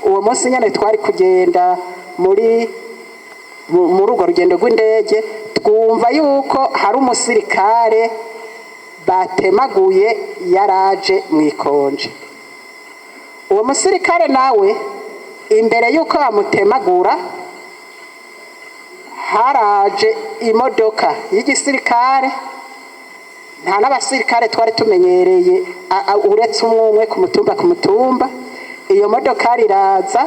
Uwo munsi nyine twari kugenda muri urwo rugendo rw'indege, twumva yuko hari umusirikare batemaguye yaraje mu ikonje. Uwo musirikare nawe, imbere y'uko bamutemagura, haraje imodoka y'igisirikare. Nta n'abasirikare twari tumenyereye, uretse umwe umwe ku mutumba ku mutumba. Iyo modokari iraza,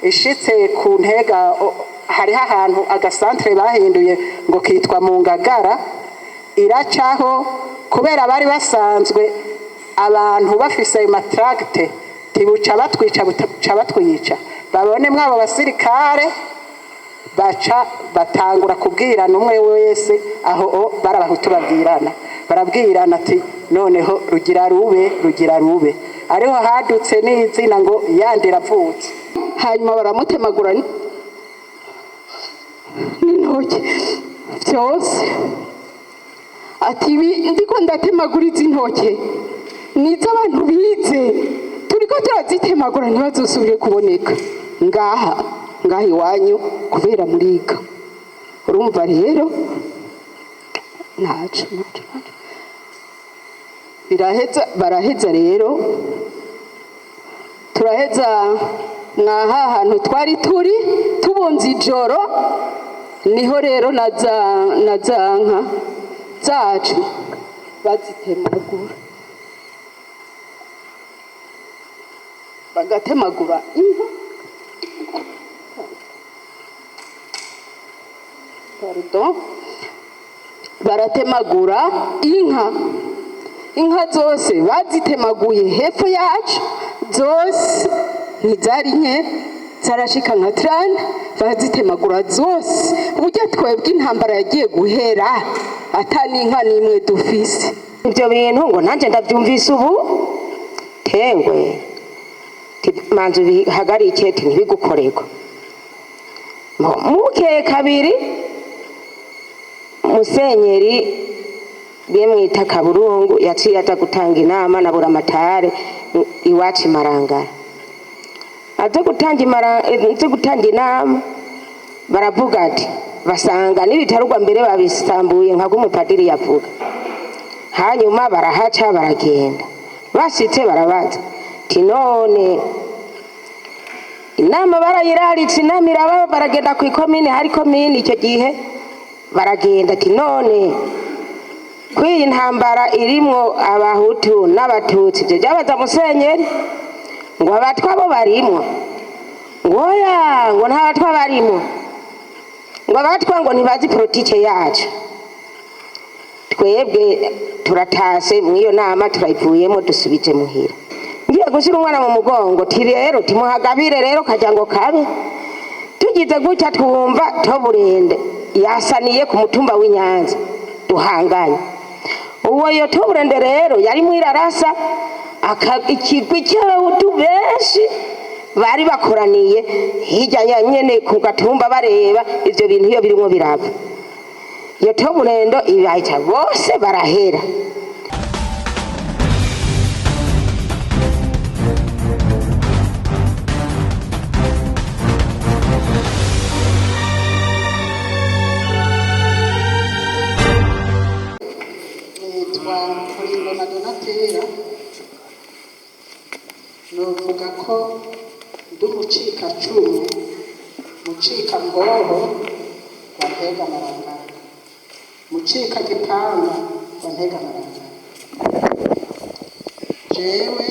ishitse ku Ntega, hariho ahantu agasantere bahinduye ngo kitwa mu Ngagara, iracaho. Kubera bari basanzwe abantu bafise ayo ma tracts, tibuca batwica, buca batwica, babone mwabo basirikare, baca batangura kubwirana umwe wese aho bari Abahutu, babwirana, barabwirana ati: "Noneho rugira rube, rugira rube." Ariho hadutse n'izina ngo yandi iravutse. Hanyuma baramutemagura n'intoki byose. Ati: "Ibi ndiko ndatemagura, izi ntoke nizo abantu bize, turiko turazitemagura, ntibazosubire kuboneka ngaha ngaha iwanyu kubera muriga." Urumva rero, ntaco, ntaco, ntaco. Biraheza, baraheza rero, turaheza mwaha hantu twari turi tubunze ijoro. Niho rero na za nka zacu bazitemagura, bagatemagura inka. Pardon, baratemagura inka, inka zose bazitemaguye hepfo yacu zose, ntizari nke, zarashika nka 30, bazitemagura zose. Uburyo twebwe intambara yagiye guhera ata n'inka n'imwe dufise. Ibyo bintu ngo nanjye ndabyumvise ubu. Tengwe manzu bihagarike, ntibigukorerwa. Mukeye kabiri, musenyeri bimwita Kaburungu yaciye aza gutanga inama na Buramatare iwacu Imarangara. Aze gutanga inama, baravuga ati basanga n'ibitarugwa mbere babisambuye nka umupadiri yavuga. Hanyuma barahaca baragenda, basitse barabaza ti: "None inama barayiraritse?" Inama iraba, baragenda ku ikomine, hari komine icyo gihe. Baragenda ati: "None kw'iyi ntambara irimwo Abahutu n'Abatutsi?" Ibyo byabaza musenyeri. Ngo Abatwa bo barimwo? Ngo oya, ngo nta Batwa barimwo, ngo Abatwa ngo ntibazi politike yacu. Twebwe turatase mw'iyo nama, turayivuyemo, dusubije muhira. Ngiye gushyira umwana mu mugongo, ti rero timuhagabire rero kajya ngo kabe tugize gutya, twumva toburende yasaniye ku mutumba w'Inyanza duhanganye. Uwo yo toburende rero yari mwirarasa ikigwi cy'Abahutu benshi bari bakoraniye hirya ya nyene ku gatumba, bareba ivyo bintu iyo birimo biraba. Iyo toburendo ibahita bose barahera. Nitwa Nkuringoma Donatera. Novuga ko ndi umucikacumu, mucikamboho wa Ntega Marangara, mucika gipanga wa Ntega Marangara. Jewe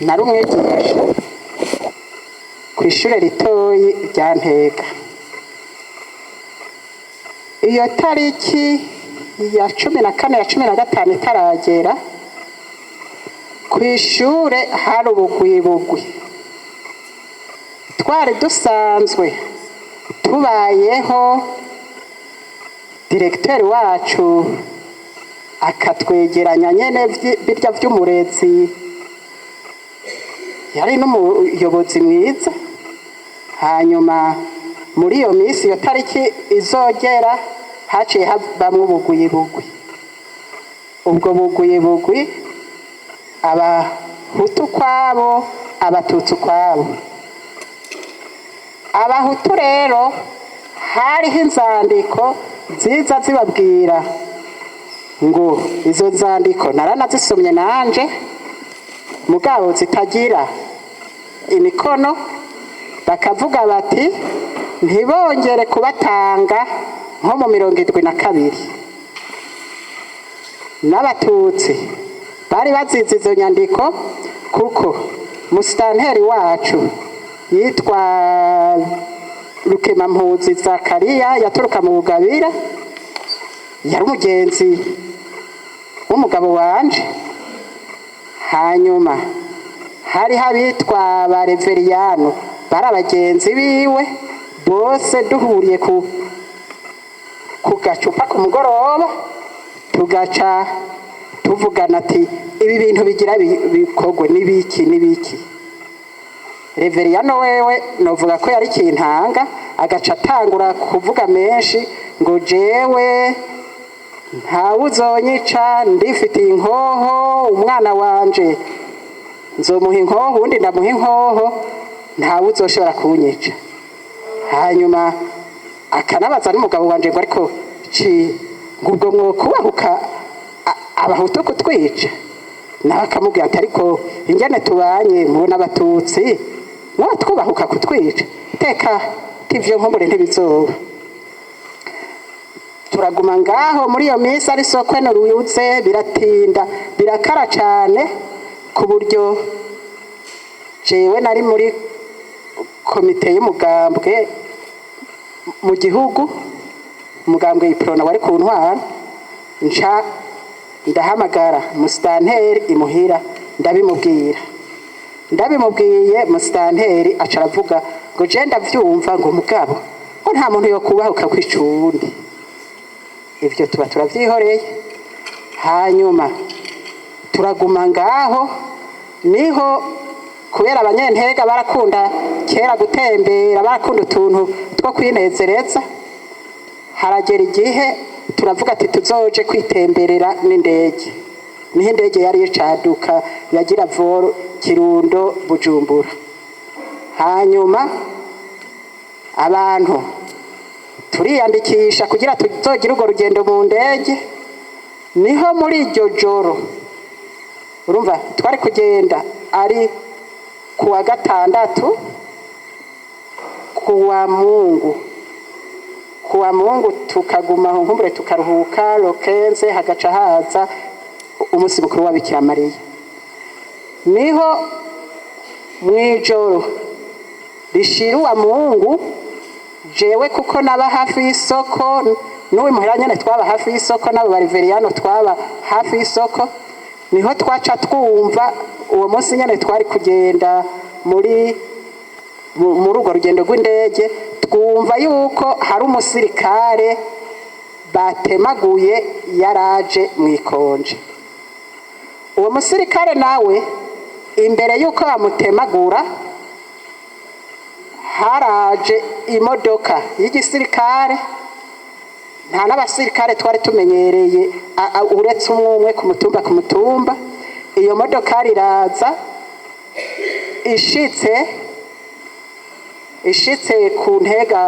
nari umwigisha kw'ishure ritoyi rya Ntega. Iyo tariki ya 14, ya 15 itaragera, ku ishure hari ubugwibugwi. Twari dusanzwe tubayeho, directeur wacu akatwegeranya nyene birya vy'umurezi, yari n'umuyobozi mwiza. Hanyuma muri iyo minsi, iyo tariki izogera, haciye habamwo ubugwibugwi. Ubwo buguye bugwi, Abahutu kwabo, Abatutsi ukwabo. Abahutu rero hariho inzandiko nziza zibabwira ngo, izo nzandiko naranazisomye nanje, mugabo zitagira imikono, bakavuga bati ntibongere kubatanga nko mu 72. N'Abatutsi bari bazize izo nyandiko, kuko musitanteri wacu yitwa Rukemampuzi Zakariya, yaturuka mu Bugabira, yari umugenzi w'umugabo wanje. Hanyuma hariho abitwa ba Reveriyano, bari abagenzi biwe bose. Duhuriye ku gacupa ku mugoroba, tugaca tuvugana ati ibi bintu bigira bikorwe n'ibiki n'ibiki. Reveriyano wewe novuga ko yari kintanga, agaca atangura kuvuga menshi ngo jewe ntawe uzonyica, ndifitiye inkoho, umwana wanje nzomuha inkoho, uwundi ndamuha inkoho, ntawe uzoshobora kunyica. Hanyuma akanabaza n'umugabo wanje ngo ariko ci ngo ubwo mwokubahuka Abahutu kutwica? Nawe akamubwira ati ariko ingene tubanye, mubona Abatutsi mwotwubahuka kutwica? Teka tivyo, nkumbure ntibizoba. Turaguma ngaho muri iyo minsi ari sokwe ruyutse, biratinda birakara cane, ku buryo jewe nari muri komite y'umugambwe mu gihugu, umugambwe Iprona wari ku ntwaro. Nca ndahamagara musitanteri imuhira, ndabimubwira. Ndabimubwiye, musitanteri aca aravuga ngo je ndavyumva, ngo mugabo ngo nta muntu yokubahuka kwica uwundi. Ivyo tuba turavyihoreye. Hanyuma turaguma ngaho, niho kubera Abanyentega barakunda kera gutembera, barakunda utuntu two kwinezereza, haragera igihe turavuga ati tuzoje kwitemberera n'indege. Niho indege yari icaduka, yagira vol Kirundo Bujumbura. Hanyuma abantu turiyandikisha kugira tuzogire urwo rugendo mu ndege. Niho muri iryo joro, urumva twari kugenda ari kuwa gatandatu, kuwa Mungu, kuwa Mungu tukaguma aho nkumbure tukaruhuka, le 15 hagaca haza umunsi mukuru wa Bikira Mariya. Niho mw'ijoro rishira uwa Mungu, jewe kuko naba hafi y'isoko, n'uwo muhira nyene twaba hafi y'isoko, n'abo bariveriyano twaba hafi y'isoko, niho twaca twumva uwo munsi nyene twari kugenda muri urwo rugendo rw'indege, twumva yuko hari umusirikare batemaguye yaraje mw'ikonje. Uwo musirikare nawe, imbere yuko bamutemagura, haraje imodoka y'igisirikare. Nta n'abasirikare twari tumenyereye, uretse umwe umwe ku mutumba ku mutumba. Iyo modokari iraza, ishitse ku Ntega,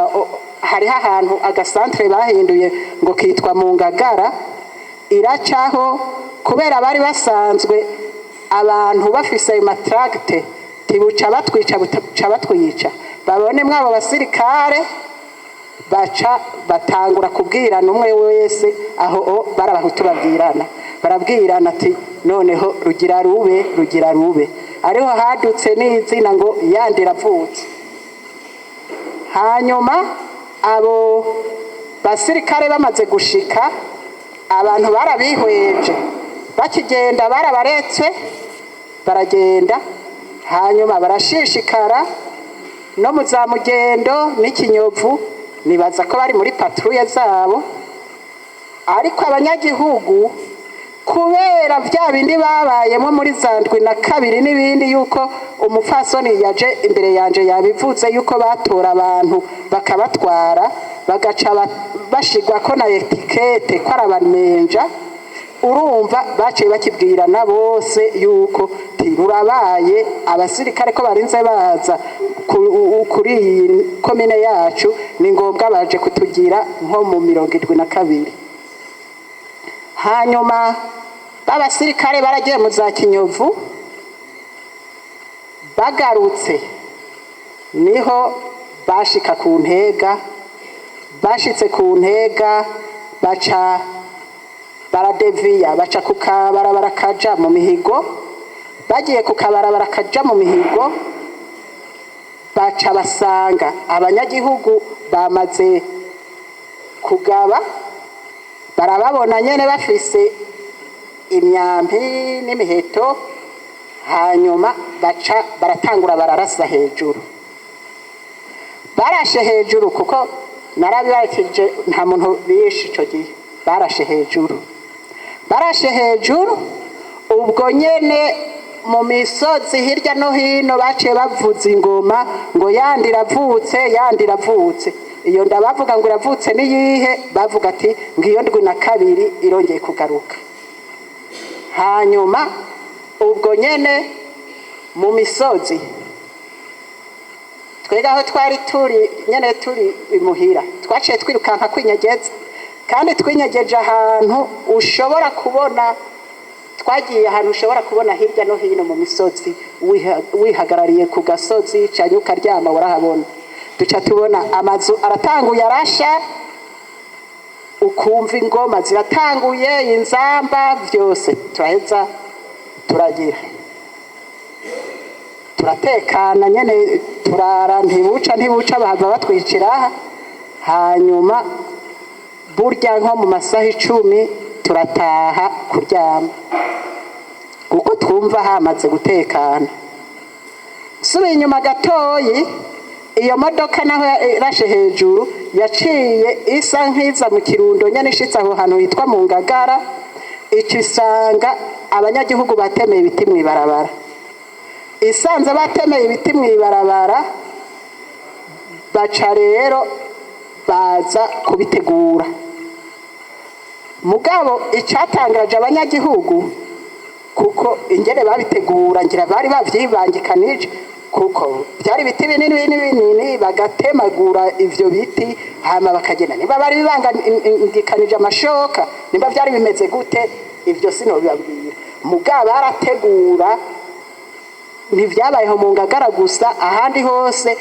hariho ahantu agasantere bahinduye ngo kitwa mu Ngagara, iracaho. Kubera bari basanzwe abantu bafise ayo ma tracts, tibuca batwica, buca batwica, babone mwabo basirikare, baca batangura kubwirana umwe wese aho o bari Abahutu, babwirana, barabwirana ati noneho rugira rube, rugira rube. Ariho hadutse n'izina ngo yandi iravutse. Hanyuma abo basirikare bamaze gushika, abantu barabihweje bakigenda, barabaretse baragenda. Hanyuma barashishikara no mu za Mugendo n'Ikinyovu, nibaza ko bari muri patrouille zabo. Ariko abanyagihugu, kubera bya bindi babayemo muri za 72 n'ibindi, yuko umupfasoni yaje imbere yanje yabivuze, yuko batora abantu bakabatwara, bagaca bashigwa ko na étiquette ko ari abamenja. Urumva baciye bakibwirana bose yuko tirurabaye abasirikare ko barinze baza kuri iyi komine yacu, ni ngombwa baje kutugira nko mu 72. Hanyuma b'abasirikare baragiye mu za Kinyovu, bagarutse niho bashika ku Ntega. Bashitse ku Ntega baca baradeviya, baca ku kabarabara kaja mu Mihigo. Bagiye ku kabarabara kaja mu Mihigo, baca basanga abanyagihugu bamaze kugaba, barababona nyene bafise imyampi n'imiheto. Hanyuma baca baratangura bararasa hejuru. Barashe hejuru kuko narabibakije, nta muntu bishe ico gihe. Barashe hejuru, barashe hejuru. Ubwo nyene mu misozi hirya no hino baciye bavuza ingoma ngo yandi iravutse, yandi iravutse. Iyo ndabavuga ngo iravutse niyihe? Bavuga ati ngiyo 72 irongeye kugaruka. Hanyuma ubwo nyene mu misozi, twega aho twari turi nyene turi imuhira, twaciye twirukanka kwinyegeza, kandi twinyegeje ahantu ushobora kubona. Twagiye ahantu ushobora kubona hirya no hino mu misozi, wihagarariye ku gasozi canke ukaryama warahabona. Duca tubona amazu aratanguye arasha, ukumva ingoma ziratanguye, inzamba, byose. Turaheza turagira turatekana nyene, turara ntibuca ntibuca, bahava batwicira. Hanyuma burya nko mu masaha 10 turataha kuryama kuko twumva hamaze gutekana. Subiye inyuma gatoyi, iyo modoka naho yarashe hejuru yaciye isa nk'iza mu Kirundo nyene. Ishitse aho hantu hitwa mu Ngagara, ica isanga abanyagihugu batemeye ibiti mw'ibarabara. Isanze batemeye ibiti mw'ibarabara, baca rero baza kubitegura. Mugabo icatangaje abanyagihugu, kuko ingene babitegura ngira bari bavyibangikanije, kuko byari ibiti binini binini binini, bagatemagura ivyo biti hama bakagenda. Niba bari bibangikanije amashoka, niba byari bimeze gute, ivyo sinobibabwira. Mugabo barategura, ntivyabayeho mu Ngagara gusa, ahandi hose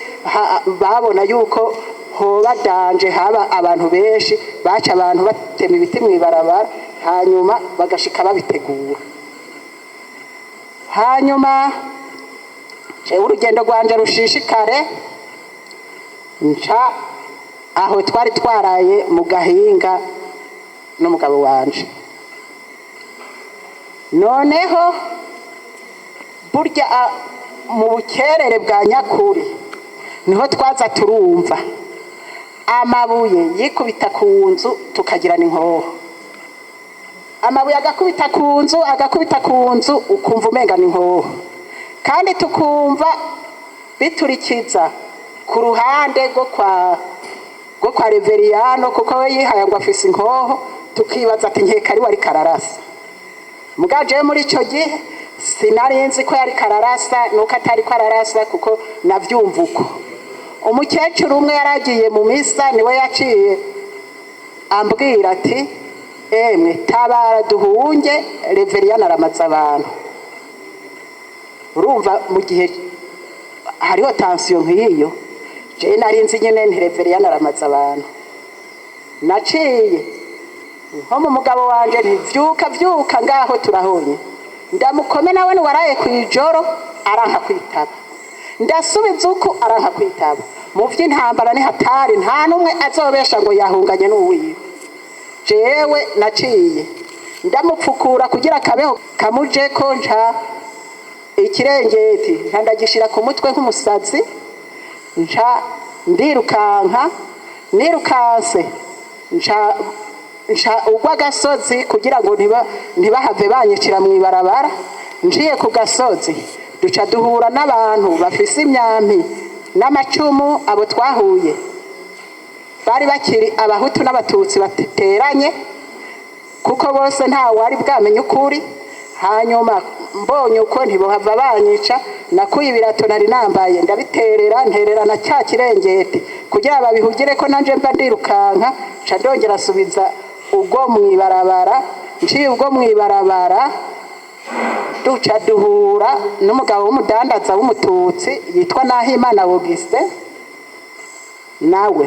babona yuko hoba danger, haba abantu benshi, baca abantu batema ibiti mw'ibarabara, hanyuma bagashika babitegura. Hanyuma jewe urugendo rwanje rushishikare, nca aho twari twaraye mu gahinga n'umugabo wanje. Noneho burya mu bukerere bwa nyakuri niho twaza turumva amabuye yikubita ku nzu, tukagirana inkoho. Amabuye agakubita ku nzu, agakubita ku nzu, ukumva umenga ni inkoho. Kandi tukumva biturikiza ku ruhande rwo kwa Reveriyano, kuko we yihaye ngo afise inkoho. Tukibaza ati nkeka ari we ariko ararasa. Mugabo muri ico gihe sinari nzi ko yari kararasa nuko atari ko ararasa, kuko navyumva uko. Umukecuru umwe yaragiye mu misa, niwe yaciye ambwira ati emwe tabara duhunge, Reveriyano aramaze abantu. Urumva mu gihe hariho tension nk'iyo, jewe nari nzi nyene nti Reveriyano aramaze abantu. Naciye nko mu mugabo wanje nti vyuka, vyuka, ngaho turahonye. Ndamukome nawe waraye kw'ijoro, aranka kwitaba. Ndasubiza uko, aranka kwitaba. Mu vy'intambara ni hatari, nta n'umwe azobesha ngo yahunganye n'uwiwe. Jewe naciye ndamupfukura kugira akabeho kamujeko, nca ikirengeti nca ndagishira ku mutwe nk'umusazi, nca ndirukanka. Nirukanse nca ugwa agasozi kugira ngo ntibahave banyicira mw'ibarabara. Nciye ku gasozi duca duhura n'abantu bafise imyampi n'amacumu. Abo twahuye bari bakiri abahutu n'abatutsi bateranye. Kuko bose nta wari bwamenye ukuri. Hanyuma mbonye uko ntibohava banyica, nakuye ibirato nari nambaye ndabiterera, nterera na cya kirengeti kugira babihugire ko nanje mba ndirukanka. Nca ndongera asubiza ubwo mwibarabara, nciye ubwo mwibarabara, duca duhura n'umugabo w'umudandaza w'umututsi yitwa Nahimana Augustin. Nawe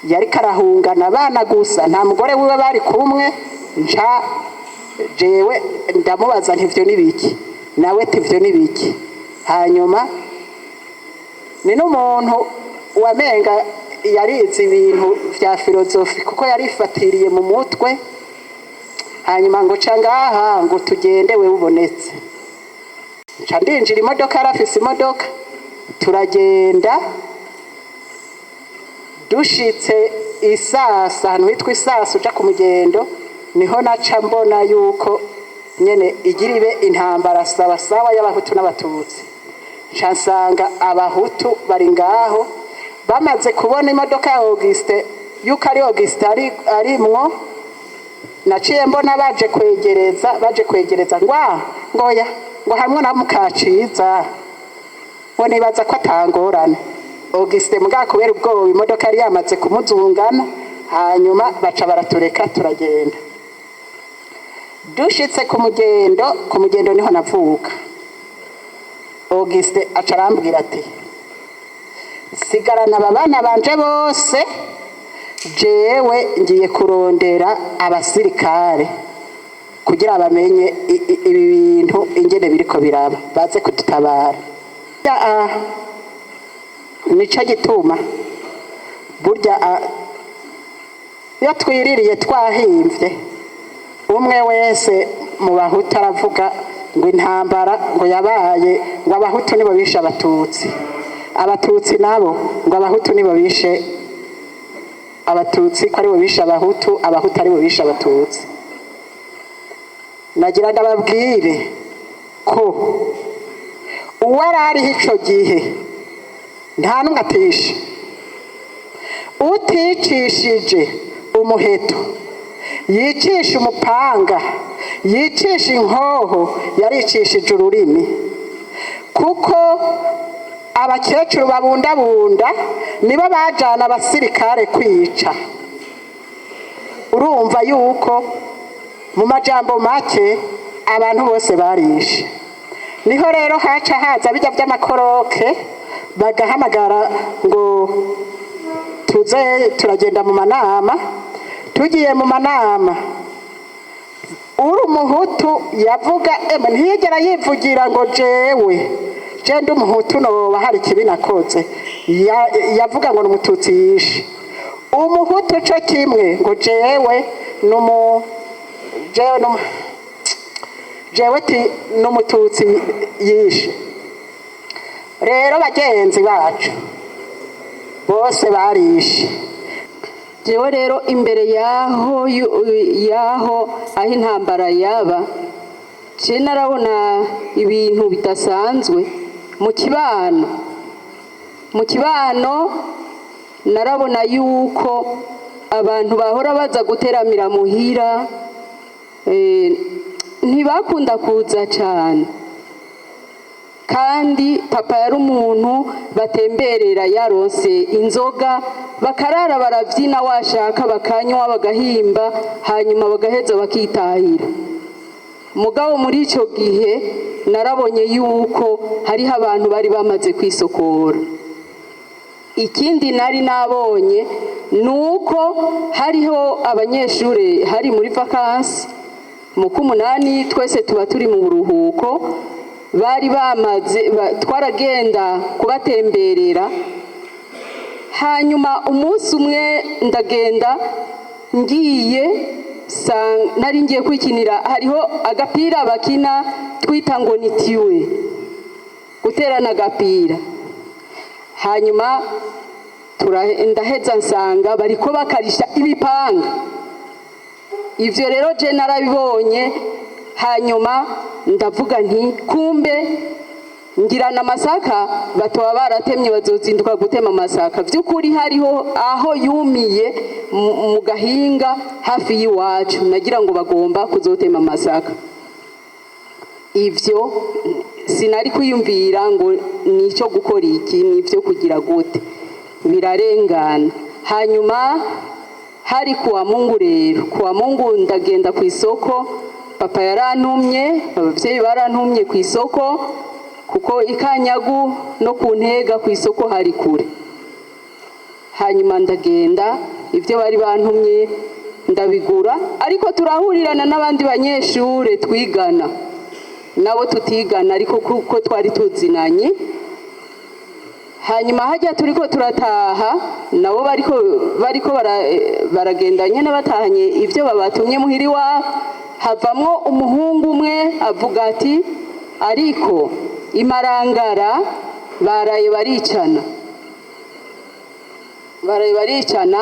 yariko arahungana abana gusa, nta mugore wiwe bari kumwe. Nca jewe ndamubaza nti: "Ivyo ni biki?" Nawe ati: "Ivyo ni biki?" Hanyuma ni n'umuntu wamenga yarize ibintu vya filozofi, kuko yarifatiriye mu mutwe. Hanyuma ngo: "Ca ngaha," ngo "tugende we ubonetse." Nca ndinjira imodoka, yarafise imodoka, turagenda. Dushitse Isasa, ahantu hitwa Isasa uja ku mugendo, niho naca mbona yuko nyene igira ibe intambara sawa sawa y'abahutu n'abatutsi. Nca nsanga abahutu bari ngaho, bamaze kubona imodoka ya Auguste, yuko ari Auguste ari arimwo. Naciye mbona baje kwegereza ngwa ngoya ngo hamwe na Mukaciza, ngo nibaza ko atangorane Auguste mbwa, kubera ubwoba imodoka yari yamaze kumuzungana. Hanyuma baca baratureka turagenda. Dushitse ku mugendo, ku mugendo niho navuka, Auguste aca arambwira ati: "Sigarana aba bana banje bose, jewe ngiye kurondera abasirikare kugira bamenye ibi bintu ingene biriko biraba, baze kudutabara." Nico gituma burya iyo twiririye twahimvye, umwe wese mu bahutu aravuga ngo intambara ngo yabaye, ngo abahutu nibo bishe abatutsi, abatutsi nabo ngo abahutu nibo bishe abatutsi, ko aribo bishe abahutu, abahutu aribo bishe abatutsi. Nagira ndababwire ko uwari ariho ico gihe nta n'umwe atishe. Uticishije umuheto, yicisha umupanga, yicisha inkoho, yaricishije ururimi, kuko abakecuru babundabunda nibo bajana abasirikare kwica. Urumva yuko mu majambo make abantu bose barishe. Niho rero haca haza bijya by'amakoroke, bagahamagara ngo tuze turagenda mu manama. Tugiye mu manama, uri umuhutu yavuga emwe ntiyigera yivugira ngo jewe je ndi umuhutu noba hari ikibi nakoze. Yavuga ngo ni umututsi yishe umuhutu, co kimwe ngo jewe numu jewe numu jewe ti n'umututsi yishe. Rero bagenzi bacu bose barishe. Jewe rero imbere yaho yaho aho intambara yaba, je narabona ibintu bidasanzwe mu kibano. Mu kibano narabona yuko abantu bahora baza guteramira muhira ntibakunda kuza cyane. Kandi papa yari umuntu batemberera, yaronse inzoga bakarara barabyina, washaka bakanywa bagahimba, hanyuma bagaheza bakitahira. Mugabo muri icyo gihe narabonye yuko hariho abantu bari bamaze kwisokora. Ikindi nari nabonye ni uko hariho abanyeshuri hari muri vacances mu k'umunani, twese tuba turi mu buruhuko, bari bamaze twaragenda kubatemberera. Hanyuma umunsi umwe ndagenda, ngiye nari ngiye kwikinira, hariho agapira bakina twita ngo ni tiwe, guterana agapira. Hanyuma ndaheza nsanga bariko bakarisha ibipanga. Ivyo rero je narabibonye, hanyuma ndavuga nti kumbe Ngirana amasaka batoba baratemye, bazozinduka gutema amasaka. By'ukuri hariho aho yumiye mu gahinga hafi y'iwacu, nagira ngo bagomba kuzotema amasaka. Ivyo sinari kwiyumvira ngo nicyo gukora iki, nivyo kugira gute, birarengana. Hanyuma hari kuwa Mungu rero, kuwa Mungu ndagenda ku isoko. Papa yarantumye, abavyeyi barantumye ku isoko, kuko ikanyagu no ku Ntega ku isoko hari kure. Hanyuma ndagenda, ibyo bari bantumye ndabigura, ariko turahurirana n'abandi banyeshure twigana nabo tutigana, ariko kuko twari tuzinanye. Hanyuma hajya turiko turataha, nabo bariko baragenda nyene batahanye ibyo babatumye muhiri iwabo. Havamwo umuhungu umwe avuga ati: "Ariko imarangara baraye baricana, baraye baricana."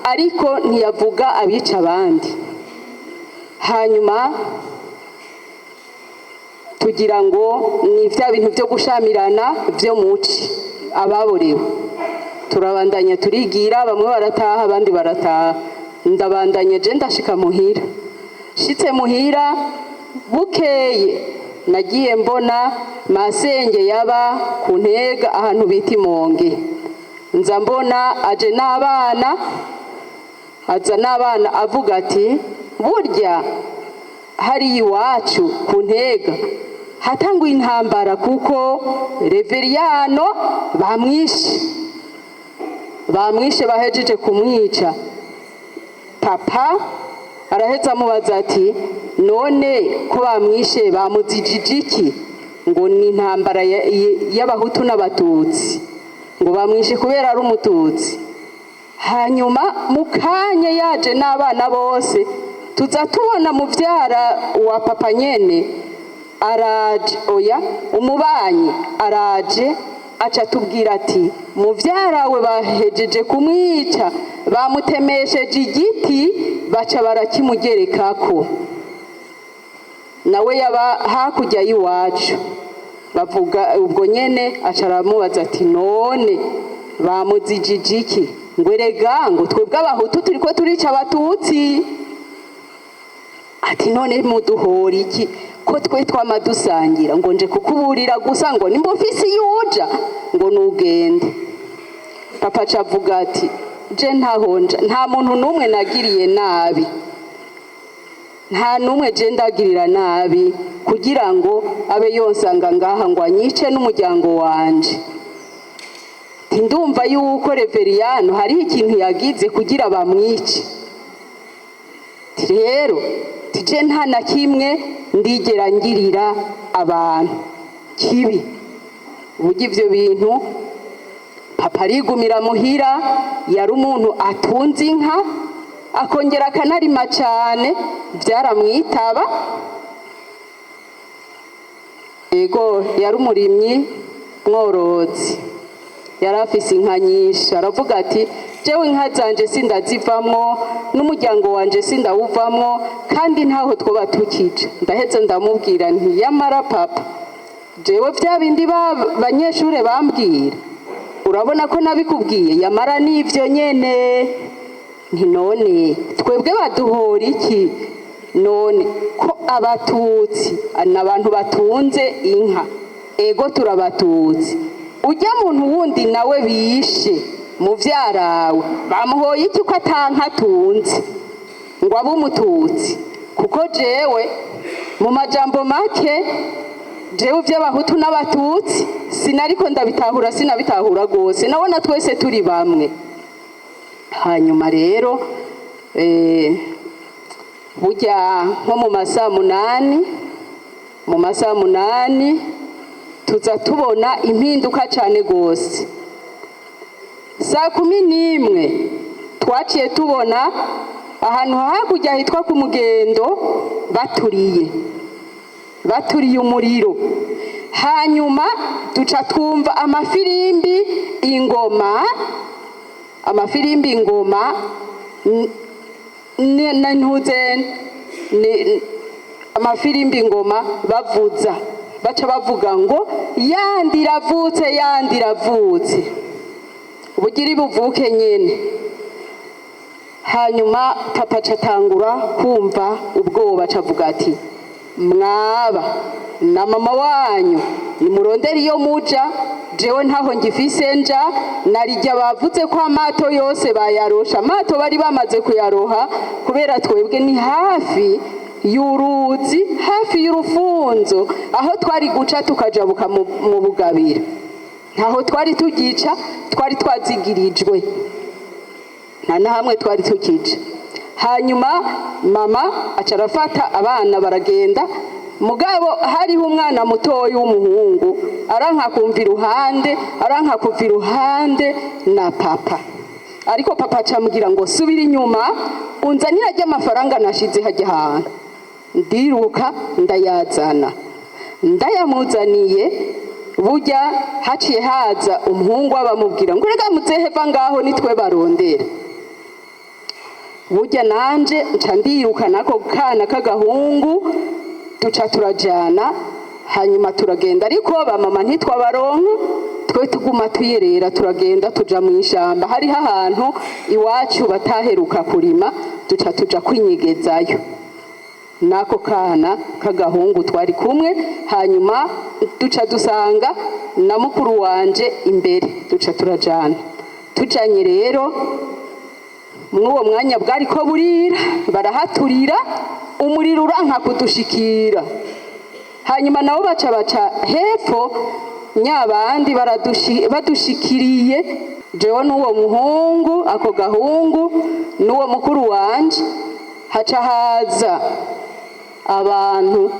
Ariko ntiyavuga abica abandi. Hanyuma tugira ngo ni bya bintu byo gushamirana byo muci ababorewe. Turabandanya turigira, bamwe barataha, abandi barataha. Ndabandanya je, ndashika muhira. Shitse muhira bukeye, nagiye mbona masenge yaba ku Ntega ahantu bita Imonge. Nza mbona aje n'abana, aza n'abana, avuga ati: "Burya hariya iwacu ku Ntega hatanguye intambara, kuko Reveriyano bamwishe, bamwishe, bahejeje kumwica." Papa araheza amubaza ati: "None ko bamwishe, bamuzijije iki?" Ngo ni intambara y'abahutu n'abatutsi, ngo bamwishe kubera ari umututsi. Hanyuma mu kanya yaje n'abana bose, tuza tubona muvyara wa papa nyene araje, oya, umubanyi araje, aca atubwira ati: "Muvyara we bahejeje kumwica, bamutemesheje igiti, baca barakimugerekako." Nawe yaba hakurya y'iwacu. Bavuga ubwo nyene, aca aramubaza ati: "None bamuzijije iki?" Ngo: "Erega," ngo, "twebwe abahutu turiko turica abatutsi." Ati: "None muduhora iki, ko twe twama dusangira?" Ngo: "Nje kukuburira gusa," ngo, "nimba ufise iyo uja," ngo, "nugende." Papa aca avuga ati: "Je ntahonja, nta muntu n'umwe nagiriye nabi, nta n'umwe je ndagirira nabi kugira ngo abe yonsanga ngaha ngo anyice n'umuryango wanje. Ndumva yuko Reveriyano hariho ikintu yagize kugira bamwice. Rero tije nta na kimwe ndigera ngirira abantu kibi." Burya ivyo bintu, papa arigumira muhira. Yari umuntu atunze inka, akongera akanarima cane, byaramwitaba. Ego, yari umurimyi mworozi, yari afise inka nyinshi. Aravuga ati: "Jewe inka zanje sindazivamwo, n'umuryango wanje sindawuvamwo, kandi ntaho twoba tukija." Ndaheze ndamubwira nti: "Yamara papa, jewe vya bindi banyeshure bambwira, urabona ko nabikubwiye, yamara n'ivyo nyene." Nti: "None twebwe baduhora iki? None ko abatutsi n'abantu batunze inka, ego turabatutsi, ujya muntu wundi nawe bishe muvyarawe bamuhoye iki, ko atanka atunze ngo abe umututsi?" Kuko jewe mu majambo make, jewe ivy'abahutu n'abatutsi sinariko ndabitahura, sinabitahura rwose, nabona twese turi bamwe. Hanyuma rero burya nko mu masaha 8, mu masaha 8 tuza tubona impinduka cyane rwose. Saa 11 twaciye tubona ahantu hakurya hitwa ku Mugendo baturiye umuriro. Hanyuma duca twumva amafirimbi, ingoma, amafirimbi, ingoma na ntuze amafirimbi, ingoma bavuza. Baca bavuga ngo yandi iravutse, yandi iravutse, bugira buvuke nyene. Hanyuma papa acatangura kumva ubwoba, acavuga ati: "Mwaba na mama wanyu nimurondere iyo muja, jewe ntaho ngifise nja." Narijya bavuze ko amato yose bayarosha, amato bari bamaze kuyaroha, kubera twebwe ni hafi y'uruzi, hafi y'urufunzo, aho twari guca tukajabuka mu Bugabira. Ntaho twari tugica, twari twazigirijwe, nta na hamwe twari tukija. Hanyuma mama aca arafata abana baragenda. Mugabo hariho umwana mutoyi w'umuhungu aranka kumva iruhande, aranka kuva iruhande na papa. Ariko papa acambwira ngo: "Subira inyuma unzanire ajya amafaranga nashize hajya ahantu." Ndiruka ndayazana, ndayamuzaniye. Burya haciye haza umuhungu, bamubwira ngo: "Rega muzehe, va ngaho, nitwe barondera." Burya nanje nca ndiruka nako kana k'agahungu, duca turajana. Hanyuma turagenda, ariko ba mama ntitwabaronka. Twe tuguma tuyerera, turagenda tuja mu ishamba. Hariho ahantu iwacu bataheruka kurima, duca tuja kwinyegezayo n'ako kana k'agahungu twari kumwe. Hanyuma duca dusanga na mukuru wanje imbere, duca turajana. Tujanye rero, mw'uwo mwanya bwari ko burira, barahaturira, umuriro uranka kudushikira. Hanyuma nabo baca hepfo nyabandi badushikiriye, jewe n'uwo muhungu, ako gahungu n'uwo mukuru wanje. Haca haza abantu,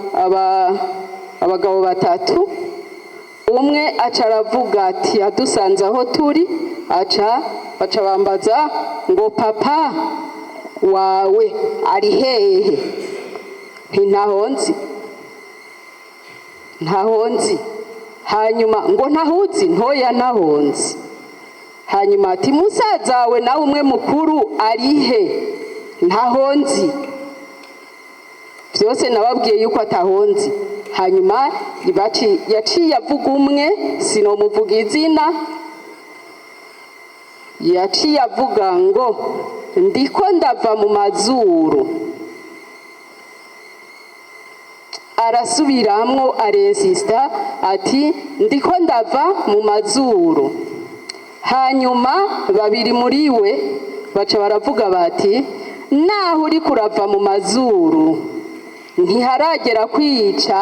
abagabo batatu. Umwe aca aravuga ati, adusanze aho turi, aca baca bambaza ngo: "Papa wawe ari hehe?" Nti: "Ntaho nzi, ntaho nzi." Hanyuma ngo: "Ntahuzi?" "Ntoya, ntaho nzi." Hanyuma ati: "Musaza wawe nawe umwe mukuru ari he?" "Ntaho nzi." Byose nababwiye yuko ataho nzi. Hanyuma yaciye avuga umwe, sinomuvuga izina, yaciye avuga ngo: "Ndiko ndava mu mazuru." Arasubiramwo, arensista ati: "Ndiko ndava mu mazuru." Hanyuma babiri muri we baca baravuga bati: "Naho uri kurava mu mazuru, ntiharagera kwica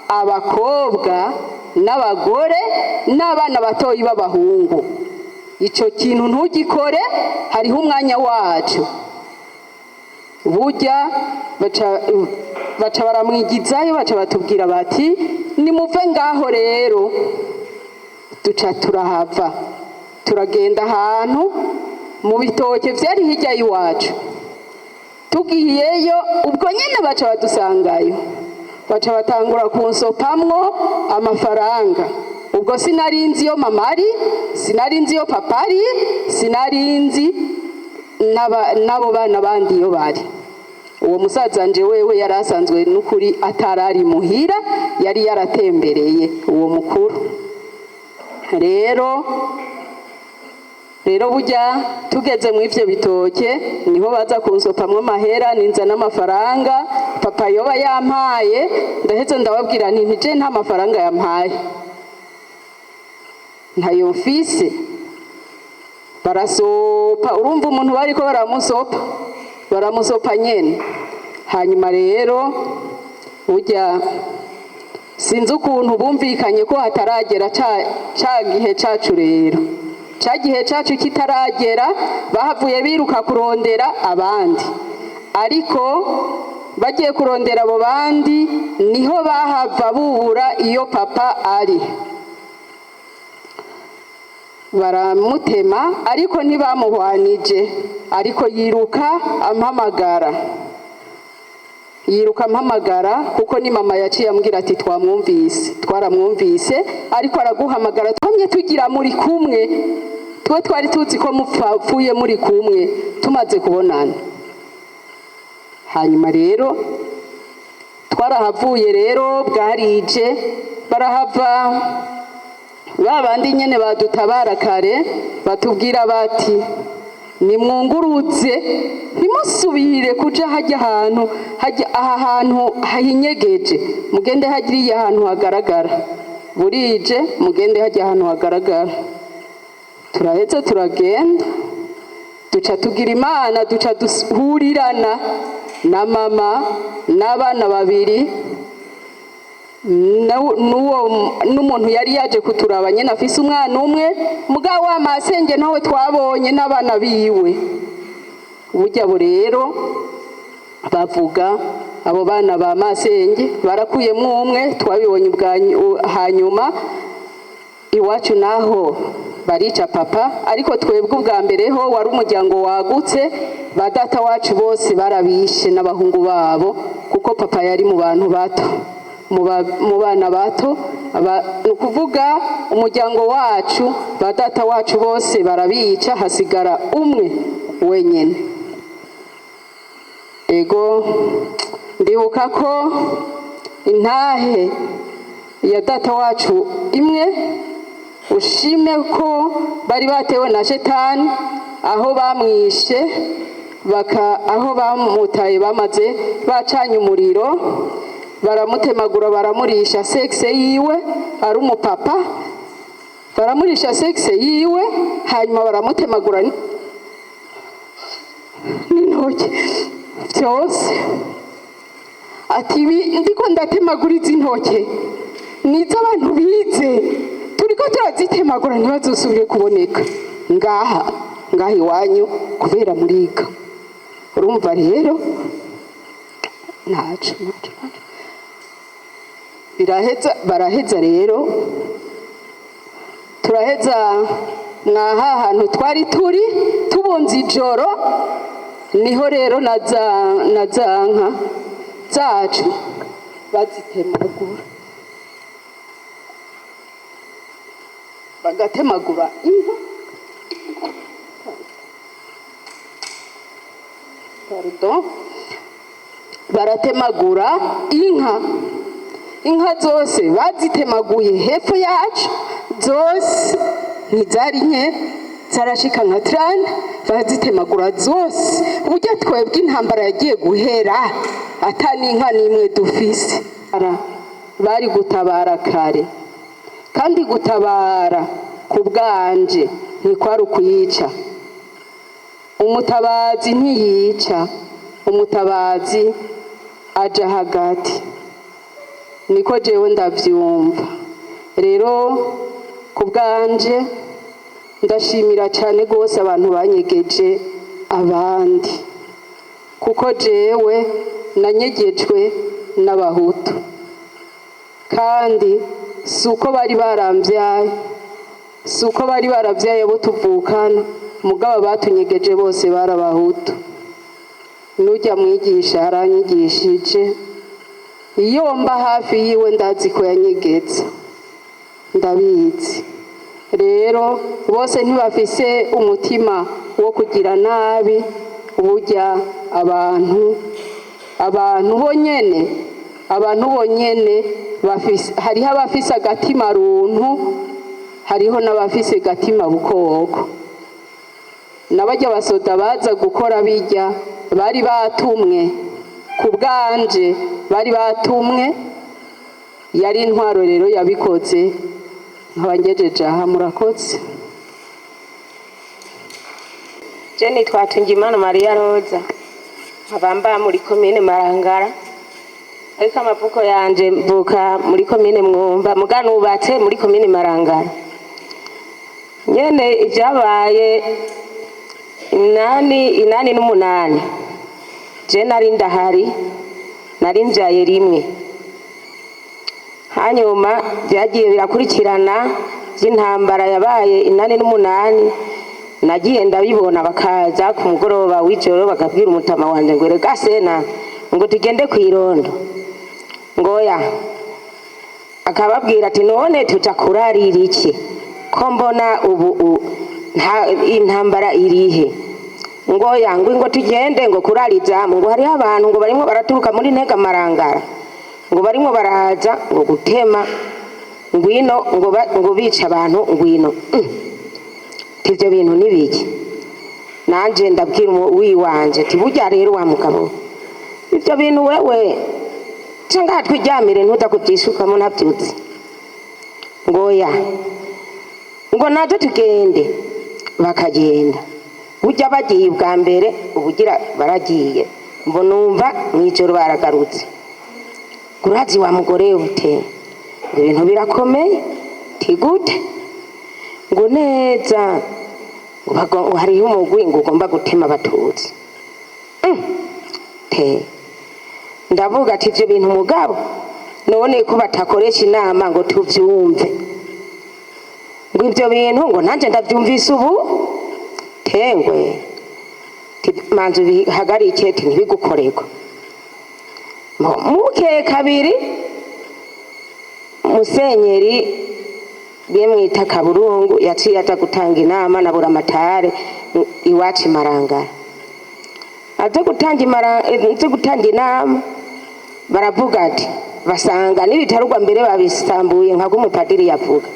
abakobwa n'abagore n'abana batoyi b'abahungu. Ico kintu ntugikore, hariho umwanya wacu." Burya baca baramwigizayo, baca batubwira bati: "Nimuve ngaho." Rero duca turahava, turagenda ahantu mu bitoke vyari hirya y'iwacu. Tugiyeyo ubwo nyene baca badusangayo, baca batangura kunsopamwo amafaranga. Ubwo sinari nzi iyo mama ari, sinari nzi iyo papa ari, sinari nzi n'abo bana bandi iyo bari. Uwo musaza nje wewe yari asanzwe n'ukuri atarari muhira, yari yaratembereye uwo mukuru. Rero burya tugeze mu ivyo bitoke, niho baza kunsopamwo amahera, ninza n'amafaranga papa yoba yampaye. Ndaheze ndababwira nti: "Ntije nta mafaranga yampaye, ntayo mfise." Barasopa, urumva umuntu bariko baramusopa, baramusopa nyene. Hanyuma rero burya sinzi ukuntu bumvikanye ko hataragera ca gihe cacu. Rero ca gihe cacu kitaragera, bahavuye biruka kurondera abandi. Ariko bagiye kurondera abo bandi, niho bahava bubura iyo papa ari, baramutema, ariko ntibamuhwanije. Ariko yiruka ampamagara, yiruka ampamagara, kuko ni mama yaciye ambwira ati: "Twamwumvise, twaramwumvise ariko araguhamagara, twamye tugira muri kumwe, twe twari tuzi ko mupfuye muri kumwe tumaze kubonana." Hanyuma rero twarahavuye, rero bwarije. Barahava ba bandi nyene badutabara kare, batubwira bati: "Nimwungurutse, ntimusubire kuja hajya ahantu hajya aha hantu hinyegeje, mugende hajya ahantu hagaragara, burije mugende hajya ahantu hagaragara." Turahetse turagenda, duca tugira Imana, duca duhurirana na mama n'abana babiri n'uwo n'umuntu yari yaje kuturaba nyine afise umwana umwe. Mugabo wa masenge nawe twabonye n'abana biwe. Burya bo rero bavuga abo bana ba masenge barakuyemwo umwe, twabibonye ubwa hanyuma. Iwacu naho barica papa, ariko twebwe ubwa mbere ho wari umuryango wagutse. Ba data wacu bose barabishe n'abahungu babo, kuko papa yari mu bantu bato, mu bana bato. Ni ukuvuga umuryango wacu, ba data wacu bose barabica, hasigara umwe wenyine. Ego, ndibuka ko intahe ya data wacu imwe, ushime ko bari batewe na shetani, aho bamwishe baka aho bamutaye bamaze bacanye umuriro, baramutemagura, baramurisha sexe yiwe. Ari umupapa, baramurisha sexe yiwe, hanyuma baramutemagura n'intoki byose. Ati: "Ibi ndiko ndatemagura izi ntoke ni iz'abantu bize, turiko turazitemagura ntibazosubire kuboneka ngaha iwanyu kubera muriga." Urumva rero ntaco, ntaco, ntaco. Biraheza, baraheza rero, turaheza mwaha hantu twari turi tubunze ijoro. Niho rero na za nka zacu bazitemagura, bagatemagura inka, pardon, baratemagura inka. Inka zose bazitemaguye hepfo yacu zose, ntizari nke, zarashika nka 30, bazitemagura zose. Uburyo twebwe intambara yagiye guhera ata n'inka n'imwe dufise. Bari gutabara kare, kandi gutabara ku bwanje ntikwari ukuyica. Umutabazi ntiyica, umutabazi aja hagati, niko jewe ndavyumva. Rero ku bwanje ndashimira cyane rwose abantu banyegeje abandi, kuko jewe nanyegejwe n'Abahutu, kandi si uko bari barambyaye, si uko bari barabyaye abo tuvukana, mugabo batunyegeje bose bari Abahutu. N'ujya mwigisha yaranyigishije, iyo mba hafi yiwe ndazi ko yanyegetse, ndabizi. Rero bose ntibafise umutima wo kugira nabi. Burya abantu bonyene, abantu bonyene bafise, hariho abafise agatima runtu, hariho n'abafise gatima bukoko. N'abarya basoda baza gukora bijya bari batumwe, ku bwanje bari batumwe, yari intwaro rero yabikoze. Nkaba ngejeje aha, murakoze. Je nitwa Tungimana Maria Roza, nkaba mba muri komine Marangara, ariko amavuko yanje mvuka muri komine Mwumba, muga nubatse muri komine Marangara nyene. Ivyabaye 88, je nari ndahari, nari mvyaye rimwe. Hanyuma byagiye birakurikirana by'intambara yabaye 88, nagiye ndabibona. Bakaza ku mugoroba w'ijoro, bakabwira umutama wanje ngo: "Rega sena," ngo, "tugende kw'irondo." Ngoya akababwira ati: "None tuja kurarira iki ko mbona ubu intambara irihe?" Ngoya ngo tugende ngo kurara izamu, ngo hariho abantu ngo barimwo baraturuka muri Ntega Marangara, ngo barimwo baraza ngo gutema. Ngwino ngo bica abantu, ngwino. Ivyo bintu nibiki? Nanje ndabwira wiwanje ti burya rero wa mugabo, ivyo bintu wewe cangaha twiryamire, ntuza kuvyishukamo, ntavyuzi. Ngoya ngo nazo tugende, bakagenda. Burya bagiye ubwa mbere, ubugira baragiye, ngo numva mw'ijoro baragarutse. Urazi wa mugore ute, ngo ibintu birakomeye. Tigute? Ngo neza, ngo hariho umugwi ngo ugomba gutema abatutsi. Te ndavuga ati ivyo bintu mugabo none ko batakoresha inama ngo tuvyumve? Ngo ivyo bintu ngo nanje ndavyumvise ubu. Tengwe manzu bihagarike, ti ntibigukorerwa. Mukeye kabiri, musenyeri bimwita Kaburungu yaciye aza gutanga inama na Buramatare iwacu Imarangara. Aze gutanga inama, baravuga ati basanga n'ibitarugwa mbere babisambuye nka umupadiri yavuga.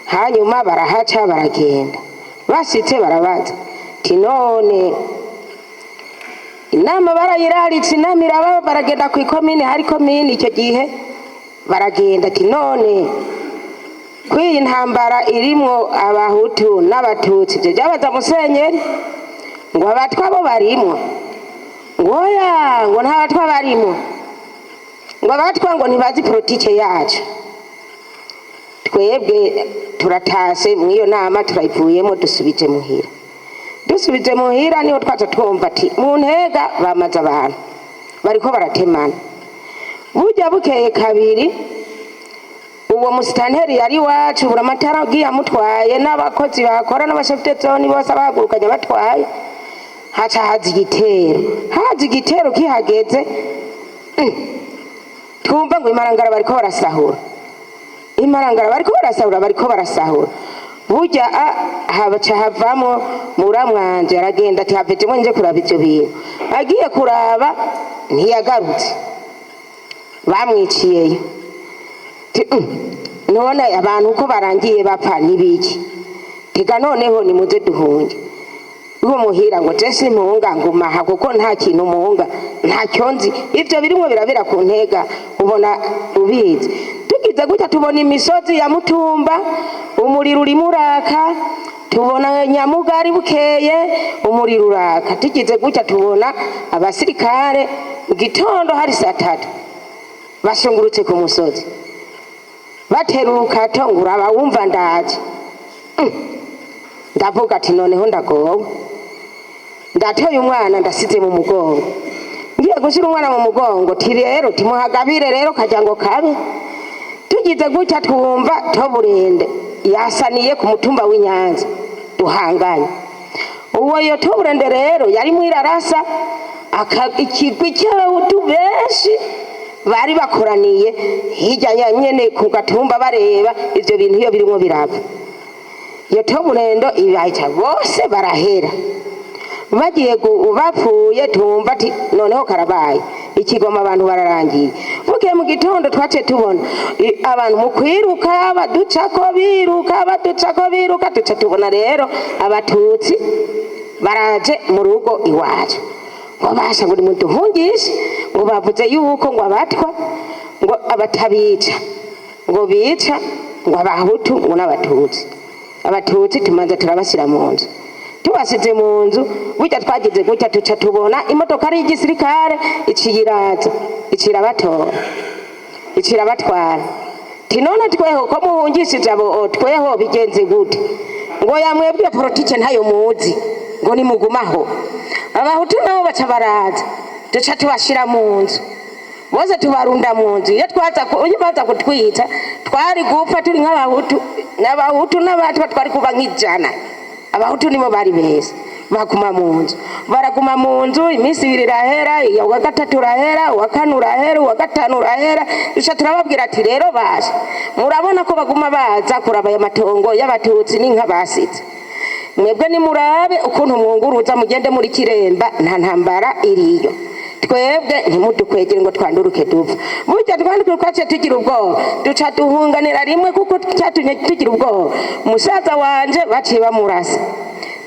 Hanyuma barahaca baragenda, bashitse barabaza ti none inama barayiraritse, inama iraba, baragenda ku ikomine, hari komine icyo gihe, baragenda ati none kw'iyi ntambara irimwo abahutu n'abatutsi, ibyo byabaza musenyeri, ngo abatwa bo barimwo? Ngo oya, ngo nta batwa barimwo, ngo abatwa ngo ntibazi politike yacu. Twebwe turatase mw'iyo nama, turayivuyemo, dusubije muhira. Dusubije muhira niho twaca twumva ati mu Ntega bamaze abantu bariko baratemana. Burya bukeye kabiri, uwo musitanteri yari iwacu, Buramatari agiye amutwaye n'abakozi bakora n'abashefutezoni bose abahagurukanye batwaye, haca haza igitero. Haza igitero kihageze, twumva ngo Imarangara bariko barasahura, Imarangara bariko barasahura, bariko barasahura. Burya haca havamo muramwanje, aragenda ati havejemo nje kuraba ivyo bintu. Agiye kuraba ntiyagarutse, bamwiciyeyo. None abantu uko barangiye bapfa nibiki? Tega noneho nimuze duhunge uwo muhira. Ngo je simpunga, ngumaha kuko nta kintu muhunga, ntacyo nzi. Ivyo birimwo birabira ku Ntega, ubona ubizi. Tugize gutya tubona imisozi ya Mutumba umuriro urimo uraka, tubona Nyamugari bukeye umuriro uraka. Tugize gutya tubona abasirikare mu gitondo hari saa 3 bashungurutse ku musozi batera urukato, ngo uraba wumva ndaje. Ndavuga ati noneho ndagowe, ndatoye umwana ndasize mu mugongo, ngiye gushyira umwana mu mugongo. Ti rero timuhagabire rero kajya ngo kabe. Tugize gutya twumva Toburende yasaniye ku mutumba w'Inyanza duhanganye. Uwo yo Toburende rero yari mwirarasa ikigwi cy'abahutu benshi bari bakoraniye hirya ya nyene ku gatumba bareba ivyo bintu iyo birimo biraba. Iyo Toburendo ibaca bose barahera, bagiye bapfuye. Tumva ati noneho karabaye, ikigoma abantu bararangiye. Bukeye mu gitondo twaciye tubona abantu mu kwiruka baducako biruka, baducako biruka. Duca tubona rero abatutsi baraje mu rugo iwacu, ngo basha ngo nimuduhungishe, ngo bavuze yuko ngo abatwa ngo abatabica, ngo bica ngo abahutu ngo n'abatutsi. Abatutsi tumanza turabashyira mu nzu. Tubasize mu nzu, burya twagize gutya tuca tubona imodoka ari igisirikare iciye iraza, icira batora, icira batwara. Ti none tweho ko muhungishije abo, tweho bigenze gute? Ngo yamwebwe politike ntayo muzi, ngo nimugumaho. Abahutu nabo baca baraza, duca tubashira mu nzu bose, tubarunda mu nzu. Iyo twaza iyo baza kutwica twari gupfa turi nk'abahutu, n'abahutu n'abatwa twari kuba nk'ijana. Abahutu nibo bari beza, baguma mu nzu, baraguma mu nzu. Iminsi 2 irahera, uwa gatatu urahera, uwa kane urahera, uwa gatanu urahera. Duca turababwira ati rero baje murabona ko baguma baza kuraba aya matongo y'abatutsi n'inka basize, mwebwe nimurabe ukuntu mwunguruza mugende muri Kiremba, nta ntambara iriyo. Twebwe ntimudukwegere ngo twanduruke dupfa. Burya twanduruke twaciye tugira ubwoba, duca duhunganira rimwe, kuko cyatumye tugira ubwoba, musaza wanje baciye bamurasa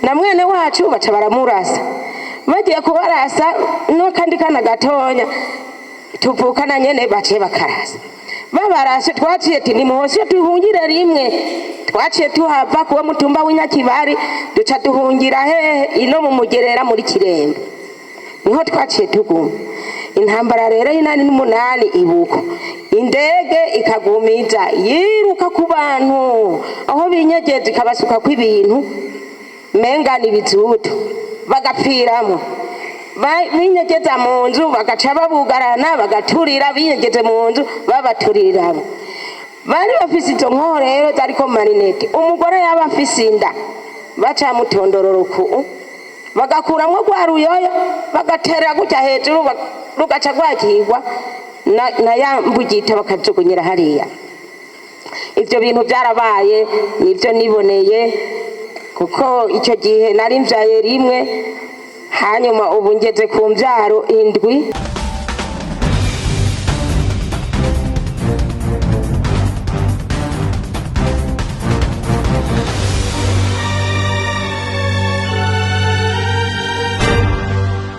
na mwene wacu baca baramurasa. Bagiye kubarasa n'akandi kana gatonya tuvukana nyene baciye bakarasa. Babarashe twaciye ati nimuhoshe tuhungire rimwe. Twaciye tuhava kuwa mutumba w'inyakibari, duca duhungira hehe? Ino mu Mugerera muri Kiremba niho twaciye tuguma. Intambara rero y'88 ibuko, indege ikagumiza yiruka ku bantu aho binyegeza, ikabasuka kw'ibintu menga ni ibizutu, bagapfiramo. Binyegeza mu nzu bagaca babugarana bagaturira, binyegeze mu nzu babaturiramo. Bari bafise izo nkoho rero zariko marinete. Umugore yaba afise inda bacamutondorora uku, bagakuramwo rwa ruyoyo, bagatera gutya hejuru, rugaca rwakirwa na ya mbugita, bakajugunyira hariya. Ivyo bintu byarabaye, nivyo niboneye, kuko icyo gihe nari mvyaye rimwe, hanyuma ubu ngeze ku mvyaro 7.